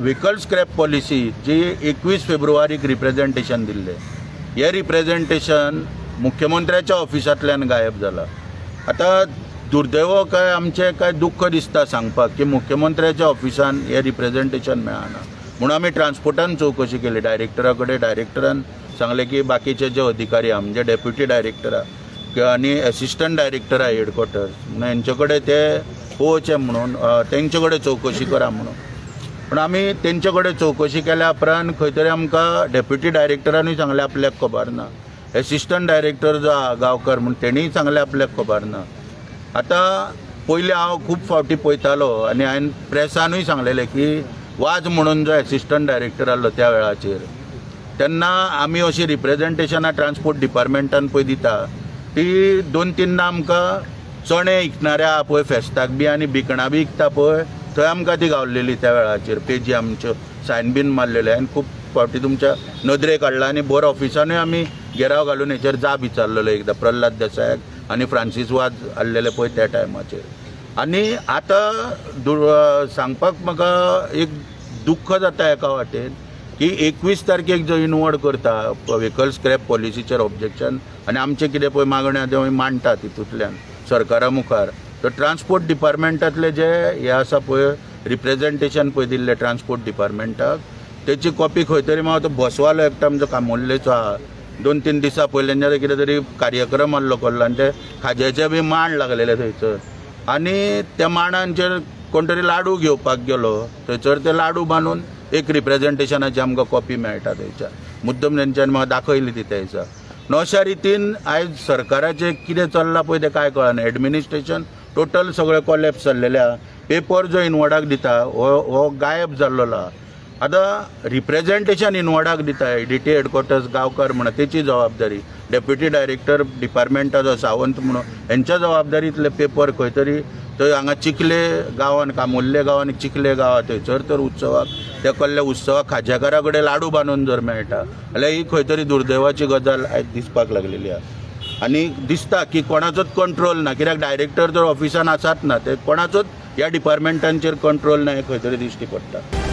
Vehicle scrap policy जी 21 फेब्रुवारीक representation दिल्लें, हें रिप्रेझेंटेशन मुख्यमंत्र्याच्या ऑफिसांतल्यान गायब जाला. आतां दुर्दैव काय आमचें काय दुख्ख दिसता सांगपाक की मुख्यमंत्र्याच्या ऑफिसान हें रिप्रेझेंटेशन मेळना म्हणून आमी ट्रान्सपोर्टान चवकशी केली डायरेक्टरा कडेन. डायरेक्टरान सांगलें की बाकीचे जे अधिकारी आहा म्हणजे डेप्युटी डायरेक्टर आहा आनी एसिस्टंट डायरेक्टर आहा हेडक्वॉर्टर्स म्हणून हेंचे कडेन ते पळोवचें म्हणून तेंचे कडेन चवकशी करा म्हणून. पूण आमी तेंचे कडेन चवकशी केल्या उपरांत खंय तरी आमकां डेप्युटी डायरेक्टरानूय सांगलें आपल्याक खबर ना, एसिस्टंट डायरेक्टर जो आहा गांवकर म्हूण तेणीय सांगलें आपल्याक खबर ना. आतां पयलीं हांव खूब फावटी पळयतालो आनी हांवें प्रेसानूय सांगलेलें की वाज म्हणून जो एसिस्टंट डायरेक्टर आहलो त्या वेळाचेर तेन्ना आमी अशी रिप्रेझेंटेशनां ट्रान्सपोर्ट डिपार्टमेंटान पळय दिता ती 2-3 आमकां चणे विकणाऱ्या आहा पळय फेस्ताक बी आनी बिकणां बी विकता पळय थंय आमकां ती गावलेली त्या वेळाचेर पेजी आमच्यो सायन बीन मारलेले. आनी खूब फावटी तुमच्या नदरेक हाडला आनी बोर ऑफिसानूय आमी घेराव घालून हेचेर जाप विचारलेलो एकदां प्रल्हाद देसायाक आनी फ्रांसीस वाज आहलेले पळय त्या टायमाचेर. आनी आतां सांगपाक म्हाका एक दुख्ख जाता एका वाटेन की 21 तारखेक जो इनवर्ड करता व्हिकल स्क्रॅप पॉलिसीचेर ऑब्जेक्शन आनी आमचें कितें पळय मागण्यो त्यो आमी मांडटा तितूंतल्यान सरकारा मुखार, तर ट्रान्सपोर्ट डिपार्टमेंटांतले जे हे आसा पळय रिप्रेझेंटेशन पळय दिल्लें ट्रान्सपोर्ट डिपार्टमेंटाक तेची कॉपी खंय तरी म्हाका तो बसवालो एकटो आमचो कामुर्लेचो आहा 2-3 दिसां पयलीं तेंच्यानी कितें तरी कार्यक्रम आहलो कसलो आनी ते खाज्याचे बी मांड लागलेले थंयसर आनी त्या मांडांचेर कोण तरी लाडू घेवपाक गेलो थंयसर ते लाडू बांदून एक रिप्रेझेंटेशनाची आमकां कॉपी मेळटा थंयच्यान मुद्दम तेंच्यांनी म्हाका दाखयली ती थंयसर. अशा रितीन आयज सरकाराचें कितें चल्लां पळय तें कांय कळना. एडमिनिस्ट्रेशन टोटल सगळें कोलॅप्स जाल्लेलें आहा. पेपर जो इनवर्डाक दिता हो गायब जाल्लो आहा. आतां रिप्रेझेंटेशन इनवर्डाक दिता एडीटी हेडक्वॉर्टर्स गांवकर म्हणून तेची जबाबदारी, डेप्युटी डायरेक्टर डिपार्टमेंटाचो सावंत म्हणून हेंच्या जबाबदारींतले पेपर खंय तरी थंय हांगा चिखले गांवान कामुर्ले गांवान चिखले गांवा थंयसर तर उत्सवाक त्या कसल्या उत्सवाक खाज्याकारा कडेन लाडू बांदून जर मेळटा जाल्यार ही खंय तरी दुर्दैवाची गजाल आयज दिसपाक लागलेली आहा. आनी दिसता की कोणाचोच कंट्रोल ना, कित्याक डायरेक्टर जर ऑफिसान आसात ना ते कोणाचोच ह्या डिपार्टमेंटांचेर कंट्रोल ना हें खंय तरी दिश्टी पडटा.